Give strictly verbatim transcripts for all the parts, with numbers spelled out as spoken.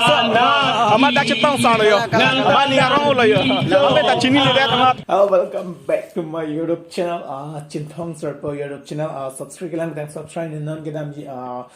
Amat dak chetong sa lo yo. Amat ning arong lo yo. Amat ta chinine det amat. Oh, welcome back to my YouTube channel. Ah, Chinthong Sarpo YouTube channel. Ah, subscribe lang, dan subscribe non kedamji. Ah,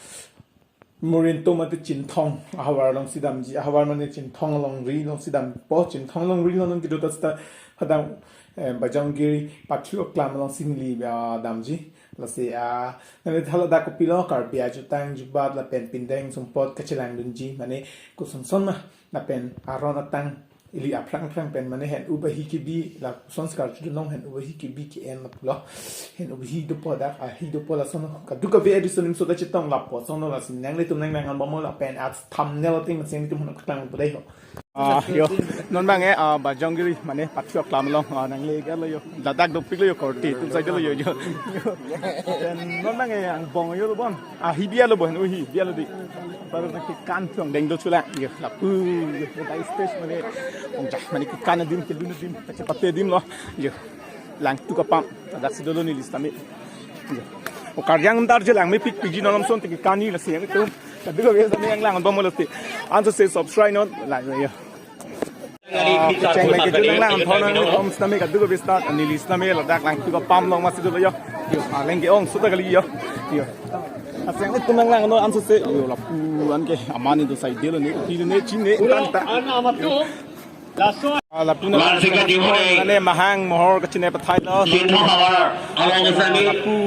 Morinto mate Chinthong ahavar alongsi damji. Ahavar mane Chinthong alongri alongsi dampo. Chinthong alongri along kedo ta seta hadang, eh, Bajongiri Pathu Aklam alongsi neli, ah, damji. Lasi, ah, neli thala dak kopilo Karbi ajutang jubat lapen pindeng sumpot kachelangdunji, mane kosonson ma lapen aron atang ili aphrang aphrang pen mane hen ubahi kebi, lason sekar chudunong hen ubahi kebi ke-en lapulo. Hen ubahi dopo dak, ahi dopo lason kadokave edison nimso ta chetong lapuson lo, lasi nanglitum nang nang anbomlo lapen at thumbnail ting masing tum hon klang pudai ho. Ah, yo. Non bang eh, ah, Bajongiri mane Pathu Aklam along, ah, nangle galo yo. Ladak dopik lo yo korte, tum sai lo yo, yo. Yo. Non bang eh, angbong yo lo bon. Ah, hi dia lo bon, oh hi dia lo di. Baru nanti kan tuang deng do chula. Yo, lapu, yo, dai stage mane. Ong jah mane kekan adim, kelun adim, kachepate adim lo. Yo. Langtuk apam, ladak si dolo neli sitame. Yo. O karyang ntar je langmepik piji non alam son te kekan ni lasi yang itu. Kadokave sitame yang lang anbomlo te. Anso se subscribe non, la yo. Ah, kecheng lagi je lang lang thon nangtum sitame kadokave sita neli sitame ladak langtuk apam along masi dolo yo. Yo, ah, leng ke-ong suta kali yo. Yo. Aseng itu nang lang no anso se yo lapu an ke amat ni do sai delo ni, kilo ni, chine, tan ta. Ah, lapu na Lar sika di hore. Mane mahang mohor kachine pathai lo. Chinthong ahavar along sitame. Lapu.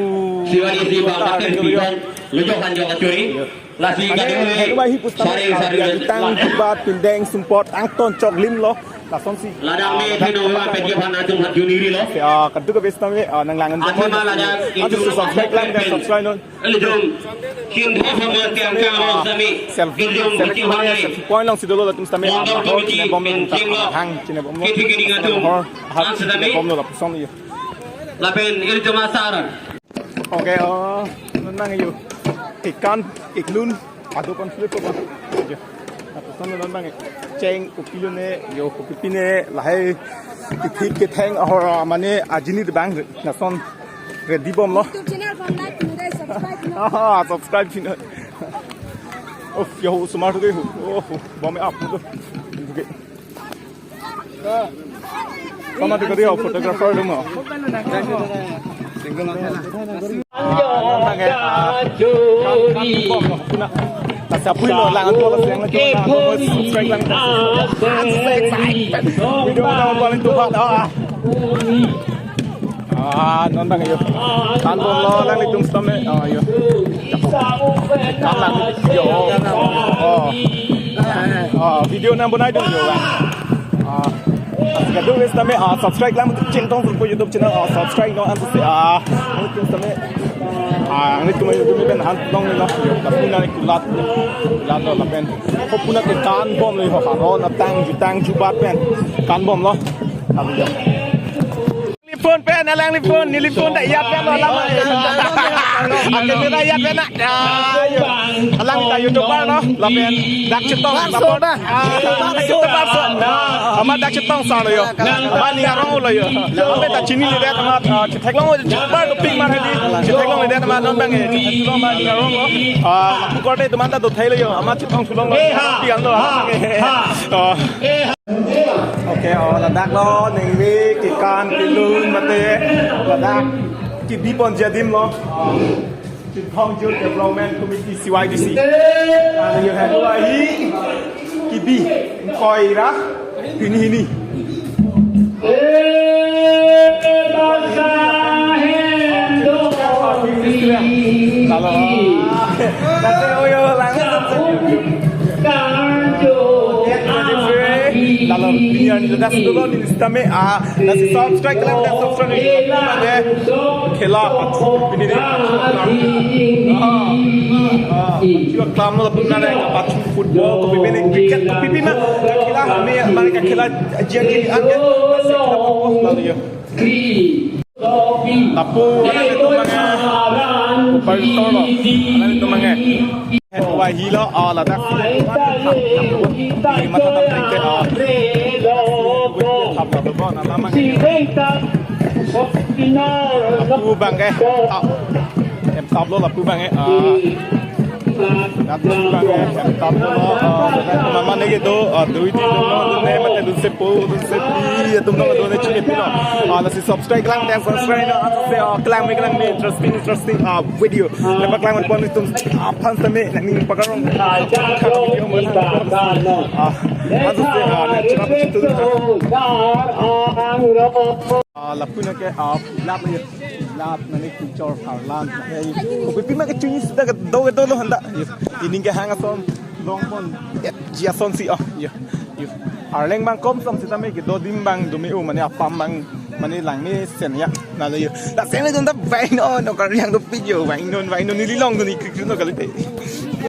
Siwari si bang kate pindeng lojok hanjok kachuri. Lasi mane kate hore. Helu bahi pusat. Sari, sari. Jutang jubat pindeng sumpot angton choklim lo. Lasonsi. Ladang me theno wa pedi bhan atum hat juniri lo. Ya, kadokave sitame, ah, nang lang anbomlo. Athema ladang. Anso se subscribe lang, subscribe non. Ilitum Chinthong ahavar tiang kang along sitame. Selfie, ilitum selfie, kecil hangai. Selfie point alongsi dolo latum sitame. Mongkam ah, committee chinebom lo, penting lo. Hang chinebom lo. Kithi kining atum. Hor, hat, an sitame. Chinebom lo lapuson yo. Lapen ilitum asar. Okay, oh, non bang yo. Kekan, kelun, ado pan flip ko ba. Yo. Lapuson non bang eh. Cheng, kopilo ne, yo, kopi pine, lahai. Kethik ketheng ahor mane ajini de bang lason. Ready bomlo. YouTube channel ko like pinu dei, subscribe pinu. Ah, subscribe pinu. Oh, yo, smart ho gayo. Oh, bom up. Okay. Sama de kari ho photographer lo mo. Bang eh, ah, kan, kan bom lo. Puna. Lasi apui lo lang anbomlo, lang anbomlo, subscribe lang. Video na paling tupat. Ah. Ah, non bang yo. Kan bomlo nanglitum sitame. Oh, yo. Kan lang yo. Oh. Oh, video nang bonaidun yo, bang. Ah. Kadokave sitame, ah, subscribe lang Chinthong Sarpo YouTube channel. Ah, subscribe non anso se. Ah, nanglitum sitame. Ah, nanglitum YouTube pen han long lo. Yo, kapuna ni kulat. Kulat lo lapen. Ho puna kekan bomlo ho, aron atang jutang jubat pen kan bomlo. Alu yo. Neli phone pen, alang neli phone, neli phone ta ijat pen lo lama. Akan neli ijat pen na. Ya, yo. Alang ta YouTuber lo, lapen dak chetong, lapor. Ah, YouTuber so. Amat dak chetong sa lo yo. Amat ning arong lo yo. Amat ta chinine det amat, ah, chetheklong YouTuber dopik mar hadi. Chetheklong det amat non bang eh. Chetheklong amat ning arong lo. Ah, lapu korte atum an ta dothai lo yo. Amat chetong thulong lo. Pi an lo. Ah. Okay, oh, ladak lo, ningve, kekan, kelun, mate, ladak, kebi ponji adim lo. Chinthong Youth Development Committee, C Y D C. Ano yo hanu ahi, kebi, koi ra, hini hini. Lalo. Lalo, pini arni ladak si dolo neli sitame, ah, lasi subscribe lang, dan subscribe ni. Mane khela, pini ni. Ah, ah, Pathu Aklam lo, pini ni, Pathu football, kopi pini cricket, kopi pini ma. Khela, mane, mane khela, jia jia an ke, lasi khela football, lalo yo. Lapu, alang itum bang eh. Operator lo. Alang itum bang eh. Hen wai hilo, ah, ladak. Di mata tam ring ke, ah. Thap lapu ko, na lamang. Lapu bang eh. Thap. Em thap lo lapu bang eh. Ah. Lapu bang eh. Em thap lo, ah. Mane Kedo, ah, dui di dun non dun ne, mate dun se po, dun se pi, atum non dun ne chini pino. Ah, lasi subscribe klang, thanks subscribe non, ah, se, ah, klang me klang me, interesting, interesting, ah, video. Lepa klang man pon itum, ah, aphan same, nangning pakarong. Ah, ah, se, ah, ne chira pe chitu. Ah, lapu nang ke, ah, lap le, lap nang ne kichor parlan. Hey, kopi ma ke chini sida kedo kedo lo handa. Yo, ining kehang ason, long pon, eh, ji ason si, oh, yo, yo. Arleng bang kom som sitame kedo adim bang do me-o mane apam bang mane lang mesen ya. Nalo yo. La sen le dun ta vangnon, no kar yang do video vangnon, vangnon neli longdun ikri kri no kalite.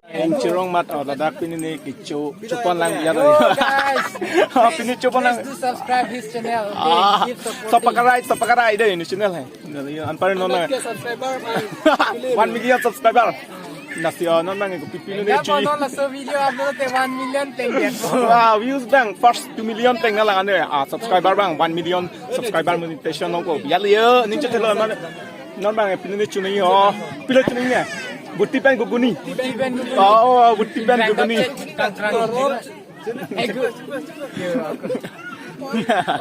Eng chirong mat, oh, ladak pini ne kicho, chopon lang ya. Yo, guys. Oh, pini chopon lang. Please do subscribe his channel. Okay, ah, keep supporting. Sapakarai, sapakarai dei ne channel hai. Nalo yo, anpar non. Hundred K subscriber, my. One million subscriber. Nasi, oh, non bang ko pipino ne. Dapat chui. Non laso video upload te one million teng dia. Ah, views bang first two million teng na lang ane. Ah, subscriber bang one million subscriber monetization nong ko. Ya le yo, ning chethelo man. Non bang pipino ne chunai ho. Pilo chunai ne. Buti pen guguni. Buti pen guguni. Oh, buti pen guguni. Kangkrang. Ego.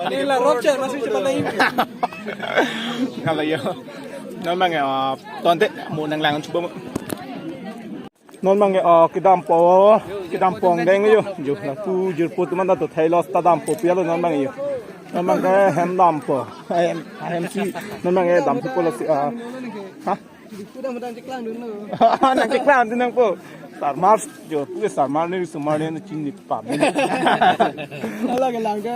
Ini la rocha masih cuma naik. Nalo yo. Non bang, ah, tonte mo nang lang chuba mo. Non bang, ah, kedampo, kedampo angdeng yo. Yo, lapu jirpo atum anta to thai los ta dampo pi alo non bang yo. Non bang ke hem dampo. Hem, hem si, non bang ke dampo lasi, ah, ha? Kuda mudan ceklang dulu. Nang ceklang dun nangpo. Sarmar, yo, tu sarmar ne, sumar ne, chini pam. Ala ke langga.